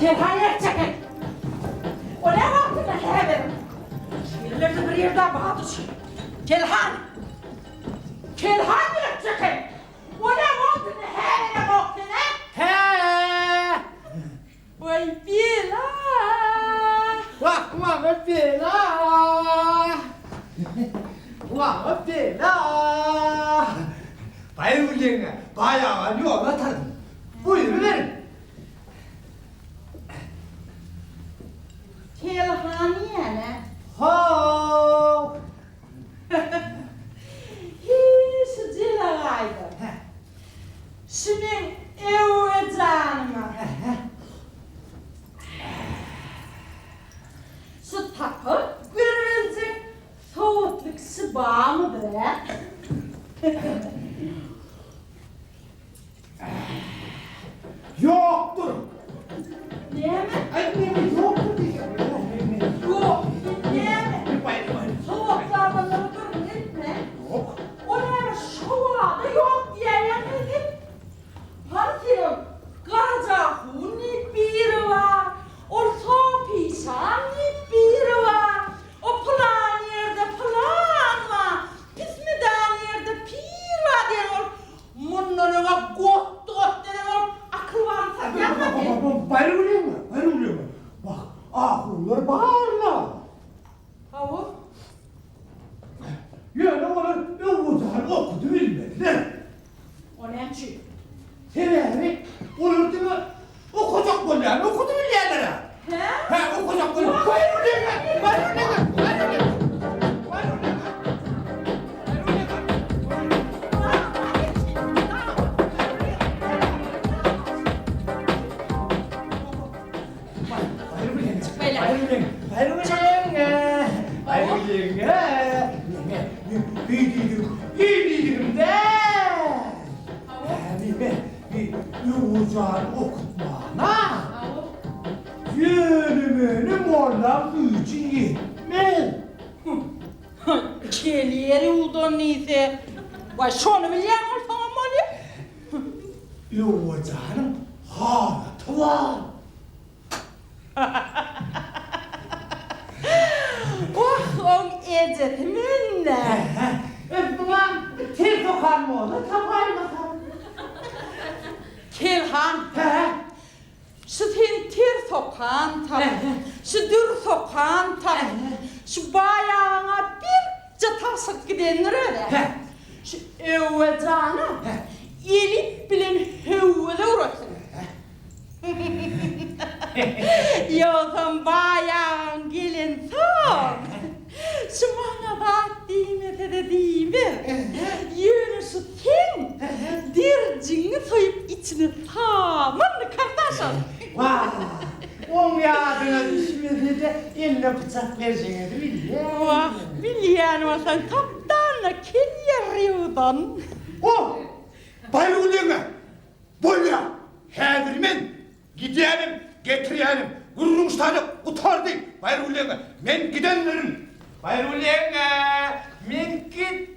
Kelhan ýerçeken. O ne wagtynda häzir? Ýerlerde bir ýerde bardyr şu. Kelhan! Kelhan ýerçeken. O ne wagtynda häzir bok sen a? Hä! Waý bela! Wah maňa bela! Maňa bela! Baýragül ýeňňe, baý agany ýola atardym. Buýruberiň. Kelhan ýene. How! Hiý, şu jelagaýda. Şu meň öwwe janyma. Şu tapyp görüljek sowatly kişi barmydyr, ä? Ýokdur. Näme? Aý, näme ýokdur diýýän. Ýok, näme? Sowatly adamlara gürrüň etme. Ýok. O näme şo wada ýok diýýäňmi sen? Hany senem Garajahun diýip biri bar, ol Sopyşan diýip biri bar, o pylan ýerde pylan bar, pismidan ýerde pir bar diýen bolup, mundan öňe gotdy-gotdy eden bolup, akyl baryny satýaňmy sen? Baýragül ýeňňe, Baýragül ýeňňe, wah, ahunlar bar-la. Hawa. Ýöne olar öwwejany okudybilmediler. O näme üçin? Sebäbi olar diňe okajak bolýar, okudy bilýärler-ä. Hä? Hä, okajak bolýar. Baýragül ýeňňe, Baýragül ýeňňe, Baýragül ýeňňe. Baýragül ýeňňe. Baýragül ýeňňe. Baýragül ýeňňe. Baýragül ýeňňe. Baýragül ýeňňe. Baýragül ýeňňe. Ýeňňe, men beý diýdigim, beý diýdigim däl. Näme, bi Öwürjany okutmana. Ýöne-möne mollaň güýji ýetmez. Kel ýeri uwdan diýse, waý, şony bilýän bolsaňam bolýa. Öwürjanyň halaty bar. Wah, oň ejesi mende. Muňa ter sokan molla tapaýmasam. Kelhan, şu sen ter sokan tap, şu dür sokan tap, şu baý agaňa birje tabşyryk gidendir özä. Şu Öwwe jana elip bilen höwweze uratyn. Ýogsam baý agaň gelensoň, şu maňa zat diýmese-de diýmez. Ýöne şu seň derjiňi soýup içine saman dykarda şol. Wah, oň ýadyna düşmese-de eline pyçak berjegiňizi bilýän. Wah, bilýän bolsaň tapdan-da kel ýerýuwdan. Oh, Baýragül ýeňňe, Bolýa, häzir men gidýänem, getirýänem. Gürrüň ştaly gutardy, Baýrgül ýeňňe, men gidendirin. Baýrgül ýeňňe, men gitdim.